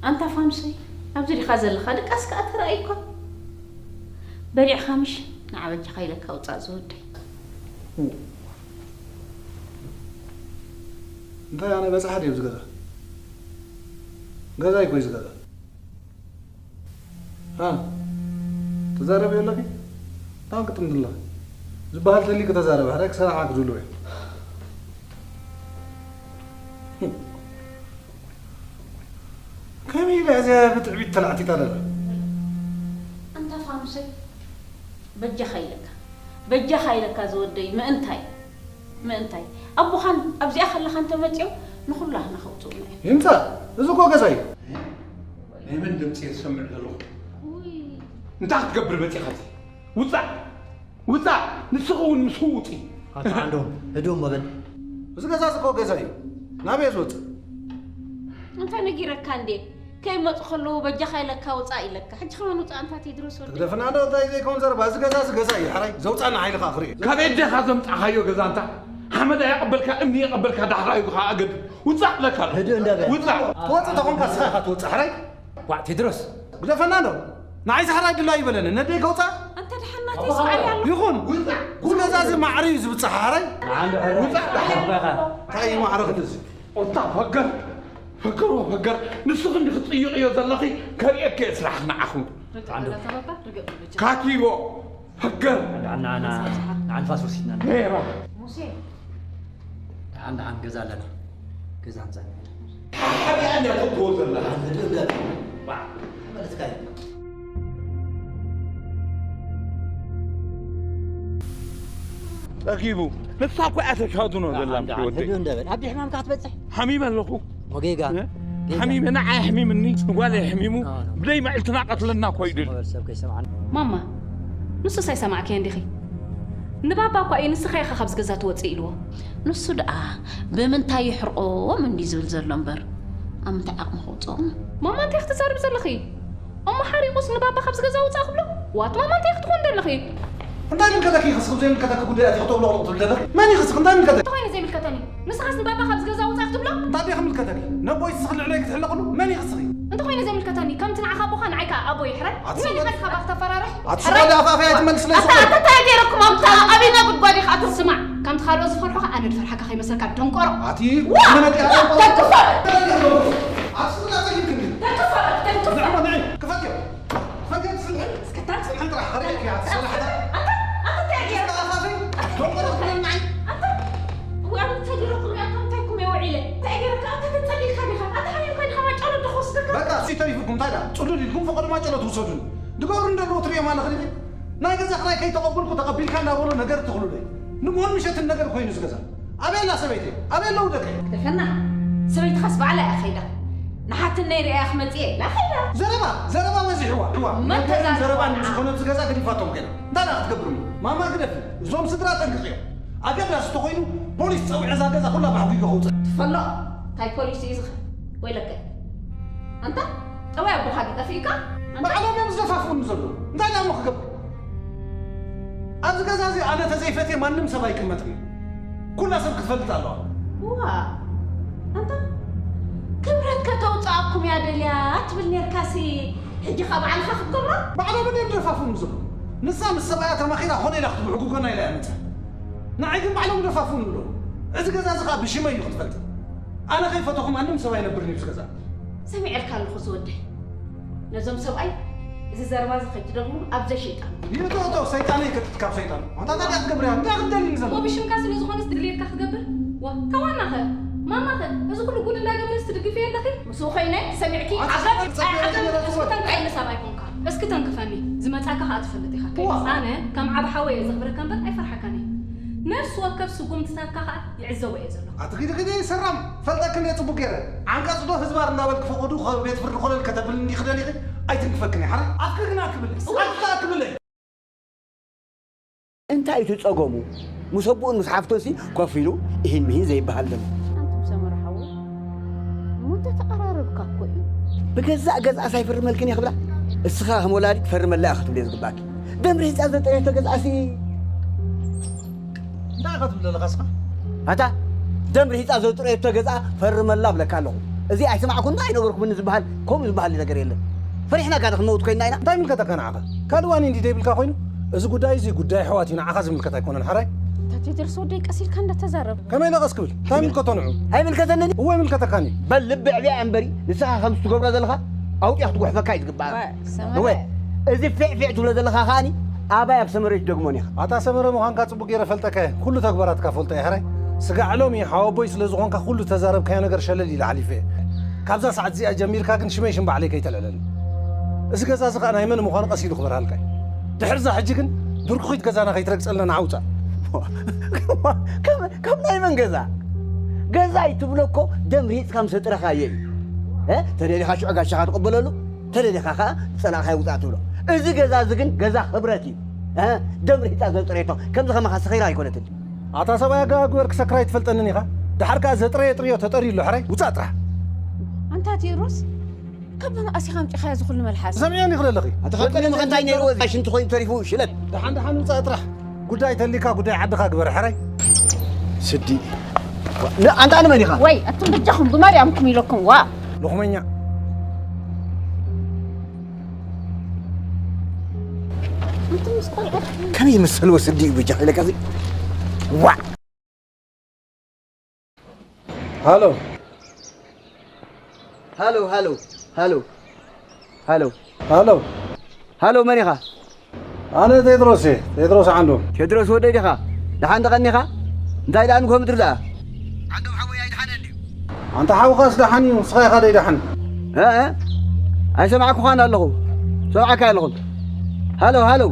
ኣንታ ፋኑሰይ፣ ኣብዚ ዲኻ ዘለኻ? ድቃስ ከኣ ተራእዩካ። በሊዕኻ ምሽ? ንዓ በጃኻ ኢለካ ውጻእ ዝወደይ። እንታይ ኣነ በጻሓ ድየ ኣብዚ ገዛ? ገዛይ እኮ እዩ እዚ ገዛ። አ፣ ትዛረቢ ኣለኺ? ታን ክጥምት ኣለኺ? ዝበሃል ተሊኪ ተዛረቢ፣ ሕራይ ክሰማዕካ ክድሉ እየ። ከመይ ኢላ እዚኣ ብትዕቢት ተላዕቲታ ዘላ? ኣንታ ፋኑሰይ፣ በጃኻ ኢለካ፣ በጃኻ ኢለካ ዝወደይ፣ ምእንታይ፣ ምእንታይ ኣቦኻን ኣብዚኣ ከለኻ እንተመጺኦም ንኹላህና ከውጽኡና እዮም። ይምጻእ፣ እዚ እኮ ገዛ እዩ። ናይ መን ድምፂ እየ ዝሰምዕ ዘለኹ? እንታይ ክትገብር መፂኻ? ውፃእ! ውፃእ! ንስኺ እውን ምስኡ ውፂ! ኣታ ዓንዶም፣ ህድእ እሞ በል። እዚ ገዛ እዚ እኮ ገዛ እዩ። ናበይ እየ ዝወፅእ? እንታይ ነጊረካ እንዴ? ከይመፁ ከለዉ በጃኻ ኢለካ ውፃእ ኢለካ። ሕጂ ከማን ውፃእ እንታ ቴድሮስ ወደይ። ትግደፍና ዶ እንታይ ዘይከውን ዘረባ? እዚ ገዛ እዚ ገዛ እዩ። ሕራይ ዘውፃና ሓይሊ ከዓ ክርኢ። ካብ ኤዴኻ ዘምፃኻዮ ገዛ እንታ ሓመድ ኣየቐበልካ እምኒ የቐበልካ ዳሕራዩ ከዓ ኣገድ ውፃእ እብለካ ኣለኹ። ህድእ እንዳበል። ውፃእ። ትወፅእ ተኾንካ ንስኻ ኢኻ ትወፅእ። ሕራይ ዋዕ ቴድሮስ ግደፈና ዶ ንዓይ ዝሕራይ ድላ ይበለኒ ነደይ ከውፃ ኣንተ ድሓና ተይስዓል ያለ ይኹን ዝገዛ እዚ ማዕረ እዩ ዝብፅሕ ሕራይ እንታይ እዩ ማዕረ ክልዚ ኦታ ፈገር ፈገር ፈገር ንስኺ እንዲ ክትፅይቕዮ ዘለኺ ከርእየኪ እየ ስራሕኺ ንዓኹ ካቲቦ ፈገር ንዓንፋስ ወሲድና ነይራ ሙሴ ደሓን ደሓን ገዛ ኣለና። ገዛ ህንፃ ኣለና። ሓሓቢኣ እንድያ ተእትዎ ዘላ። ህድእ እንዳ ተመለስካ እዩ። ጠጊቡ ንሳ እኮ እያ ተሻድኖ ዘላ ደሓን ምስ ደሓን ወደይ ህድእ እንዳ በል። ኣብ ሕማምካ ክትበፅሕ። ሓሚመ ኣለኹ። ሞጌጋ። እ? ጌጋ። ሓሚመ ንዓይ ኣሕሚምኒ ንጓለይ ኣሕሚሙ ኖ፣ ኖ። ብደይ መዕልትና ቀትለና እኮ እዩ ድል። ሰብ ከይሰምዓና። ማማ ንሱስ ኣይሰማዕክዮን ዲኺ? ንባባ እኳ እዩ ንስኻ ኢኻ ካብዚ ገዛ ትወፅእ ኢልዎ። ንሱ ደኣ ብምንታይ ይሕርቖም እንድዩ ዝብል ዘሎ እምበር ኣብ ምንታይ ዓቕሚ ከውፅኦም። ማማ እንታይ ኢኺ ትዛረቢ ዘለኺ? እሞ ሓሪቑስ ንባባ ካብዚ ገዛ ውፃእ ክብሎ? ዋት ማማ እንታይ ኢኺ ትኾኒ ዘለኺ? እንታይ ይምልከተኪ ኢኺ እስኺ ብዘይምልከተኪ ጉዳያት ኢኺ ተውለቕለቕ ትብሊ ዘለኺ? መን ኢኺ እስኺ እንታይ ይምልከተኪ? እንተኾይኑ ዘይምልከተኒ ንስኻስ ንባባ ካብዚ ገዛ ውፃእ ክትብሎ? እንታይ ድየ ክምልከተኒ? ነቦይ እስኺ ልዕለይ ክትሕለቕሉ መን ኢኺ እስኺ? እንተኾይኑ ዘይምልከተኒ ከምቲ ንዓኻ ኣቦኻ ንዓይ ከኣ ኣቦይ ሕራይ? መን ኢኻ እስኻ ባኽ ተፈራርሕ? ኣቲ ሱቕ ኣለ ኣፋፍያ ኣይትመልስለይ ኣታ ሱቕ ኣለ። ኣታ እንታይ ገይረኩም ኣታ ኣበይና ጉድጓድ ኢኻ ኣትር ስማዕ ከምቲ ካልኦት ዝፈርሑኻ ኣነ ድፈርሓካ ከይመስለካ ደንቆሮ ኣቲ መነጢያ ተክፈር ኣቲ ሱቕ ኣለ ዘይክንዲ ተክፈር ተክፈር ንዕማ ንዒ ክፈትዮ ክፈትዮ ትስምዕን እስከ ታን ስምዕን ጥራሕ ከርእየኪ እያ ትሰላሕታ ኣታ ኣታ እንታይ ገይረ ኣፋፍይ ደንቆሮ ክትብለኒ ንዓይ ኣታ ወይ ኣነ እንታይ ገይረኩም እያ ኣታ እንታይ ኩም እየ ውዒለ እንታይ ገይረካ ኣታ ተጸሊልካ ዲኻ ኣታ ሓሚምካ ዲኻ ማጫሎ ድኸስከካ በቃ እሱ ተሪፉኩም እንታይ ደኣ ጽሉል ኢልኩም ፈቐዶ ማጨሎ ትውሰዱኒ ድገብሩ እንደለዎ ትርእዮም ኣለኺ ዲኺ ናይ ገዛ ክራይ ከይተቐበልኩ ተቐቢልካ እንዳበሉ ነገር ትኽሉለይ ንግሆን ምሸትን ነገር ኮይኑ እዚ ገዛ ኣበይ ኣላ ሰበይተይ ኣበይ ኣለዉ ደቀይ ግደፈና ሰበይትኻስ ባዕላ እያ ከይዳ ንሓትነይ ርእያ ክመጽእ እየ ኢላ ከይዳ ዘረባ ዘረባ በዚሕዋ እዋ መተዛዘቢ ነገርን ዘረባን ምስ ኮነ እዚ ገዛ ገዲፋቶም ከይዳ እንታይ ደኣ ክትገብር እሞ ማማ ግደፊ እዞም ስድራ ጠንቅቕ እዮም ኣገዳሲ ተኾይኑ ፖሊስ ጸዊዐ እዛ ገዛ ኩላ ባሕጒጎ ከውፅእ ትፈሎ እንታይ ፖሊስ እዩ ዝኸ ወይለከ ኣንታ ጠባይ ኣቦኻ ድዩ ጠፊእካ ኣንታ ባዕሎም እዮም ዝደፋፍኡኒ ዘለዉ እንታይ ደኣ እሞ ክገብር ኣብዚ ገዛ እዚ ኣነ ተዘይፈትየ ማንም ሰብ ኣይቅመጥን እዩ ኩላ ሰብ ክትፈልጥ ኣለዋ ዋ ኣንታ ክብረት ከተውፅኣኩም እያ ደልያ ትብል ነርካሲ ሕጂ ኸ ባዕልኻ ክትገብሮ ባዕሎም እዮም ዝደፋፍኡኒ ዘለዉ ንሳ ምስ ሰብኣያ ተማኺራ ኾነ ኢላ ክትብሕጉጎና ኢላ እያ መፅያ ንዓይ ግን ባዕሎም ይደፋፍኡኒ ኣለዉ። እዚ ገዛ እዚ ኸዓ ብሽመይ እዩ ክትፈልጥ። ኣነ ኸይፈተኹ ማንም ሰብ ኣይነብርን እዩ እዚ ገዛ። ሰሚዐልካ ኣለኹ ዝወደይ። ነዞም ሰብኣይ እዚ ዘረባ እዚ ኸይትደግሙ ኣብ ዘይሸይጣን። ይእቶ እቶ ሰይጣነይ ከትት ካብ ሰይጣን። ኣንታ እንታይ ክትገብር እያ? እንታይ ክትደልይኒ ዘለኺ? ብሽምካ ስለ ዝኾነስ ድሌትካ ክገብር? ዋ፣ ታዋናኸ? ማማኸ? እዚ ኩሉ ጉድ እንዳገበረስ ትድግፍዮ ኣለኺ? ምስኡ ኾይነ ሰሚዕኪ ዓቐብ ኣይዓቐብ እስኪ ተንክፈኒ ሰብኣይ ኮንካ። እስኪ ተንክፈኒ። ዝመጻካ ከኣ ትፈልጥ ኢኻ። ከይድስ ኣነ ከም ዓቢ ሓወይ እየ ዘኽብረካ እምበር ኣይፈርሓካን እየ። ነፍሲ ወከፍ ስጉምትታትካ ከኣ ይዕዘቦ እየ ዘለኹ። ኣቲ ኪዲ ኪዲ ሰራም ፈልጠክን እየ ጽቡቅ ገይረ። ዓንቀጽ ዶ ህዝባር እንዳበልክ ፈቐዱ ካብ ቤት ፍርዲ ኮለል ከተብልኒ እንዲኺ ደሊኺ ኣይትንክፈክን እየ ሓራይ ኣፍኪ ግና ክብል ኣፍኪ ከኣ ክብል እየ። እንታይ እቲ ጸገሙ? ምስ ኣቦኡን ምስ ሓፍቱንሲ ኮፍ ኢሉ እሂን ምሂን ዘይበሃል ዘሎ። ኣንቱም ሰመረ ሓወይ እሞ እንተተቐራረብካ እኮ እዩ። ብገዛእ ገዝኣስ ኣይፍርመልክን እየ ክብላ? እስኻ ከም ወላዲት ፈርመላ ኢኻ ክትብልዮ ዝግባእኪ። ደም ርሂጻ ዘጥረየቶ ገዝኣሲ እንታይ ኢኻ ትብል ዘለኻ እስኻ? ኣታ ደም ርሂጻ ዘጥረየቶ ገዝኣ ፈርመላ እብለካ ኣለኹ። እዚ ኣይሰማዕኩን ኣይነገርኩምን ዝበሃል ከምኡ ዝበሃል ነገር የለን። ፈሪሕናካ ዶ ክንመውት ኮይንና ኢና? እንታይ ይምልከተካ ንዓኻ? ካልእ ዋኒ እንዲ ደይብልካ ኮይኑ፣ እዚ ጉዳይ እዚ ጉዳይ ኣሕዋት እዩ፣ ንዓኻ ዝምልከት ኣይኮነን። ሓራይ? እንታ ቴድሮስ ወደይ ቀስ ኢልካ እንዳተዛረብ። ከመይ ኢለ ቀስ ክብል? እንታይ ይምልከቶ ንዑ? ኣይምልከተንን እዩ። እወ ይምልከተካን እዩ። በል ልቢ ዕብያ እምበሪ፣ ንስኻ ከም ትገብሮ ዘለኻ ኣውጢኣ ክትጉሕፈካ እዩ ዝግባእ። እወ፣ ሰመረ። እወ፣ እዚ ፊዕ ፊዕ ትብሎ ዘለኻ ከኣኒ ኣባይ ኣብ ሰመረ ትደግሞን ኢኻ። ኣታ ሰመረ ምዃንካ ጽቡቕ ገይረ ፈልጠካ እየ። ኩሉ ተግባራትካ ፈልጦ እየ። ሕራይ? ስጋዕ ሎሚ ሓወቦይ ስለ ዝኾንካ ኩሉ ተዛረብካዮ ነገር ሸለል ኢለ ሓሊፈ እየ። ካብዛ ሰዓት እዚኣ ጀሚርካ ግን ሽመይ ሽም ባዕለይ ከይተልዕለኒ። እዚ ገዛ እዚ ከኣ ናይ መን ምዃኑ ቀስ ኢሉ ክበርሃልካ እዩ። ድሕርዛ ሕጂ ግን ድርኩኺት ገዛና ከይትረግጸልና ንዓውጻእ። ከም፣ ከም ናይ መን ገዛ? ገዛ ኣይትብሎ እኮ ደም ሪጽካ ምስ ኣጥረኻዮ እዩ። እ? ተደሊኻ ሽዑ ጋሻኻ ትቕበለሉ፣ ተደሊኻ ከኣ ጸላእኻ ይውጻእ ትብሎ። እዚ ገዛ እዚ ግን ገዛ ክብረት እዩ። እ? ደም ሪጻ ዘጥረየቶ፣ ከምዚ ከማኻ ሰኺራ ኣይኮነትን። ኣታ ሰብኣይ ኣገባግበር ክሰክራ ኣይትፈልጠንን ኢኻ። ደሓር ከኣ ዘጥረየ ጥርዮ ተጠርዩ ኣሎ፣ ሕራይ ውጻእ ጥራሕ። ኣንታ ቴድሮስ፣ ካብ መን ኣሲኻ ኣምጺኻዮ እዚ ኩሉ መልሓስ? ሰሚዐኒ ክለ ኣለኺ። ኣታ ካብ ቀደም እንታይ ነይርዎ? ሽንቲ ኮይኑ ተሪፉ ሽለት። ደሓን ደሓን ውጻእ ጥራሕ። ጉዳይ ተሊካ ጉዳይ ዓድኻ ግበር፣ ሕራይ። ስዲ። ን-፣ ኣንታ ንመን ኢኻ? ወይ፣ ኣቱም በጃኹም ብማርያምኩም ኢለኩም፣ ዋ። ሎኽመኛ። ኣንቱም ምስ ቆልዑ። ከመይ ዝመሰልዎ ስዲ እዩ በጃ ኢለካ እዚ? ዋ። ሃሎ። ሃሎ፣ ሃሎ፣ ሃሎ፣ ሃሎ። ሃሎ። ሃሎ፣ መን ኢኻ? ኣነ ቴድሮስ እየ፣ ቴድሮስ ዓንዶም። ቴድሮስ ወደይ ዲኻ? ደሓን ተቐኒኻ? እንታይ ደኣ ንግሆ ምድሪ ደኣ? ዓንዶም ሓወይ ኣይደሓነን ድዩ? ኣንታ ሓውኻስ ደሓን እዩ፣ ንስኻ ኢኻ ደይደሓን። እ፣ እ? ኣይሰማዕኩኻን ኣለኹ። ሰምዓካ ኣለኹ። ሃሎ፣ ሃሎ።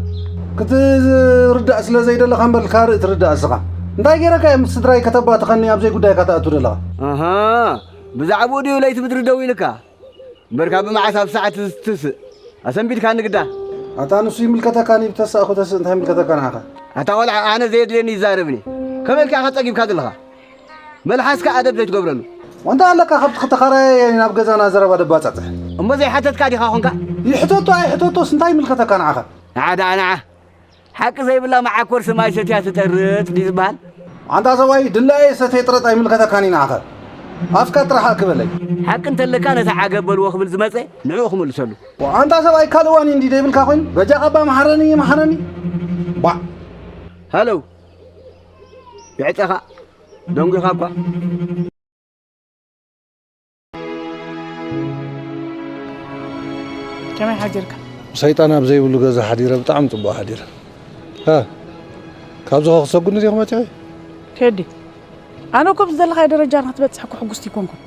ክትርዳእ ስለ ዘይደለኻ እምበር ካልእ ትርዳእ እስኻ። እንታይ ገይረካ እየ ምስ ስድራይ ከተባትኸኒ ኣብ ዘይጉዳይካ ትኣቱ ዘለኻ? ኣሃ፣ ብዛዕባኡ ድዩ ለይቲ ምድሪ ደው ኢልካ? እምበርካ ብመዓስ ኣብ ሰዓት ትስእ? ኣሰንቢድካኒ ግዳ። ኣታ ንሱ ይምልከተካን እዩ፣ ብተሳእኹ ተስእ እንታይ ይምልከተካ ንዓኻ? ኣታ ቆልዓ፣ ኣነ ዘየድልየኒ ይዛረብኒ። ከመይ ኢልካ ኢኻ ጸጊብካ ዘለኻ? መልሓስካ ኣደብ ዘይትገብረሉ። ወንታ ኣለካ ካብቲ ክተኻራየ እየ ናብ ገዛና ዘረባ ደባጻጽሕ። እሞ ዘይሓተትካ ዲኻ ኾንካ? ይሕተቶ ኣይሕተቶስ እንታይ ይምልከተካ ንዓኻ? ንዓ ደኣ ንዓ። ሓቂ ዘይብላ መዓኮር ስማይ ሰትያ ትጠርጥ ድዩ ዝበሃል? ኣንታ ሰብኣይ፣ ድላየ ሰትየ ጥረጥ ኣይምልከተካን እዩ ንዓኻ። ኣፍካ ጥራሕ ኣክበለይ። ሓቂ እንተለካ ነቲ ዓገብ በልዎ ክብል ዝመጸ ንዕኡ ክምልሰሉ። ኣንታ ሰብኣይ፣ ካልእ ዋኒ እንዲ ደይብልካ ኮይኑ፣ በጃኻ እባ መሓረኒ፣ መሓረኒ። ቧዕ። ሃሎ። ብዕጸኻ ደንጒኻ እኳ። ከመይ ሓዲርካ? ሰይጣን ኣብ ዘይብሉ ገዛ ሓዲረ፣ ብጣዕሚ ጽቡቕ ሓዲረ። ሃ፣ ካብዚ ኸ ክሰጉኒ ዲኹ መጺኺ? ቴዲ፣ ኣነ እኮ ኣብዚ ዘለኻዮ ደረጃ ንክትበጽሕ እኮ ሕጉስቲ ኣይኮንኩን።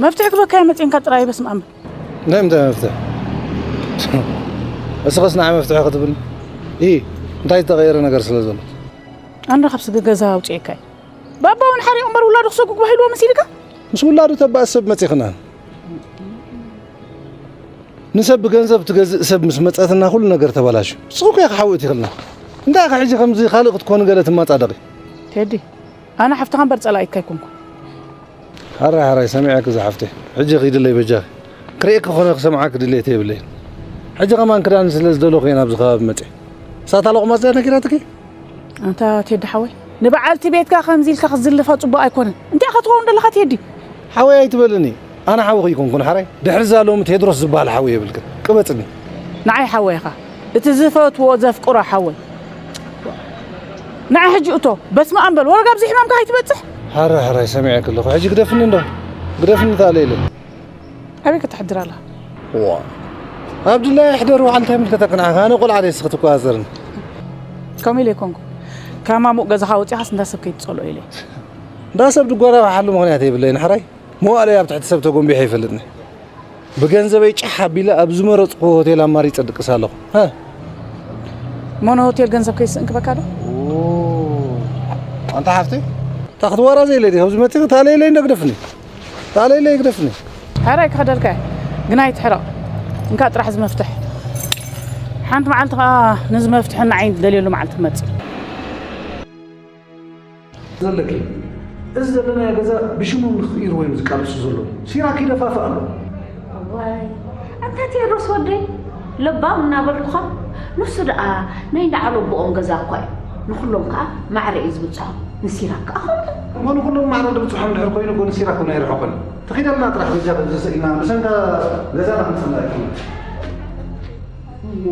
መፍትሒ ክበካ እየ መጺእንካ ጥራይ በስመ ኣብ። ናይ ምንታይ መፍትሒ? እስኽስ ንዓይ መፍትሒ ክትብልኒ? ኢ፣ እንታይ ዝተቐየረ ነገር ስለ ዘሎ? ኣነ ካብ ስገ ገዛ ኣውጺኤካ እየ። ባባ እውን ሓሪቑ እምበር ውላዱ ክሰጉግ ባሂልዎ መሲልካ? ምስ ውላዱ ተባእስ ሰብ መጺኽና። ንሰብ ብገንዘብ ትገዝእ ሰብ ምስ መጸትና ኩሉ ነገር ተበላሹ። ንስኺ እኮ ኢኺ ሓዊ እቲኽልና። እንታይ ኢኻ ሕጂ ከምዚ ካልእ ክትኮኒ ገለ ትመጻደቒ? ቴዲ፣ ኣነ ሓፍትኻ እምበር ጸላኢትካ ኣይኮንኩን። ሓራይ ሓራይ ሰሚዐኪ ዝሓፍተይ። ሕጂ ኺድለይ በጃኺ። ክርእየኪ ኮነ ክሰምዓኪ ድሌት የብለይን። ሕጂ ከማን ክዳን ስለ ዝደለኹ እየ ናብዚ ከባቢ መጺአ። እሳታ ሎቕማጽ እያ ነጊራትኪ? ኣንታ ቴዲ ሓወይ፣ ንበዓልቲ ቤትካ ከምዚ ኢልካ ክትዝልፋ ጽቡቕ ኣይኮነን። እንታይ ኢኻ ትኸውን ዘለኻ ቴዲ? ሓወይ ኣይትበልኒ። ኣነ ሓውኺ ኣይኮንኩን ሓራይ። ድሕሪ እዛ ሎሚ ቴድሮስ ዝበሃል ሓው የብልክን። ቅበጽኒ። ንዓይ ሓወይ ኢኻ። እቲ ዝፈትዎ ዘፍቅሮ ሓወይ። ንዓይ ሕጂ እቶ፣ በስመ ኣብ በል። ወረጋ ኣብዚ ሕማምካ ከይትበጽሕ። ሓራይ ሓራይ ሰሚዐኪ ኣለኹ። ሕጂ ግደፍኒ እንዶ። ግደፍኒ ተኣለይለ። ኣበይ ከተሕድር ኣለኻ? ዋ። ኣብ ድላየ ሕደር ውዓል እንታይ ምልከተካ ንዓኻ? ኣነ ቆልዓ ድየ እስኺ ትቆጻጸርኒ? ከምኡ ኢለ ኣይኮንኩ። ካብ ማሙቕ ገዛኻ ወጺኻስ እንዳ ሰብ ከይትጸልኦ ኢለ። እንዳ ሰብ ድጓራባሓሉ ምኽንያት የብለይን፣ ሕራይ። መዋእለይ ኣብ ትሕቲ ሰብ ተጎንቢሐ ኣይፈልጥን። ብገንዘበይ ጫሕ ኣቢለ ኣብ ዝመረጽኩዎ ሆቴል ኣማሪጸ ድቅስ ኣለኹ። ሃ? ሞኖ ሆቴል ገንዘብ ከይስእን ክበካ ዶ? ኦ። ኣንታ ሓፍተይ፣ እታ ክትዋራ ዘይለ ዲኻ? ኣብዚ መጺኺ ታለይለይ እንዶ ግደፍኒ። ታለይለይ ግደፍኒ። ሕራይ ክኸደልካ እየ፣ ግን ኣይትሕረቕ። እንካ ጥራሕ እዚ መፍትሕ። ሓንቲ መዓልቲ ኸኣ ነዚ መፍትሒ ንዓይ ደልየሉ መዓልቲ ክመጽእ። ዘለኪ፣ እዚ ዘለናዮ ገዛ ብሽሞም ንኽቕይርዎ እዮም ዝቃለሱ ዘለዉ። ሲራክ ይደፋፍእ ኣሎ። ዋይ፣ ኣንታ ቴድሮስ ወደይ፣ ለባም እናበልኩኻ፣ ንሱ ደኣ ናይ እንዳ ዓለቦኦም ገዛ እኳ እዩ። ንኹሎም ከኣ ማዕረ እዩ ዝብጽሖም። ንሲራክ ኣኹም እሞ ንኩሎም ማዕረ ድብፅሖም ድሕር ኮይኑ ጎ ንሲራክ እውን ኣይርሕቁን። ተኺደልና ጥራሕ በጃ በዚ ስእልና ብሰንካ ገዛና ክንፅላ ይኮነ። እሞ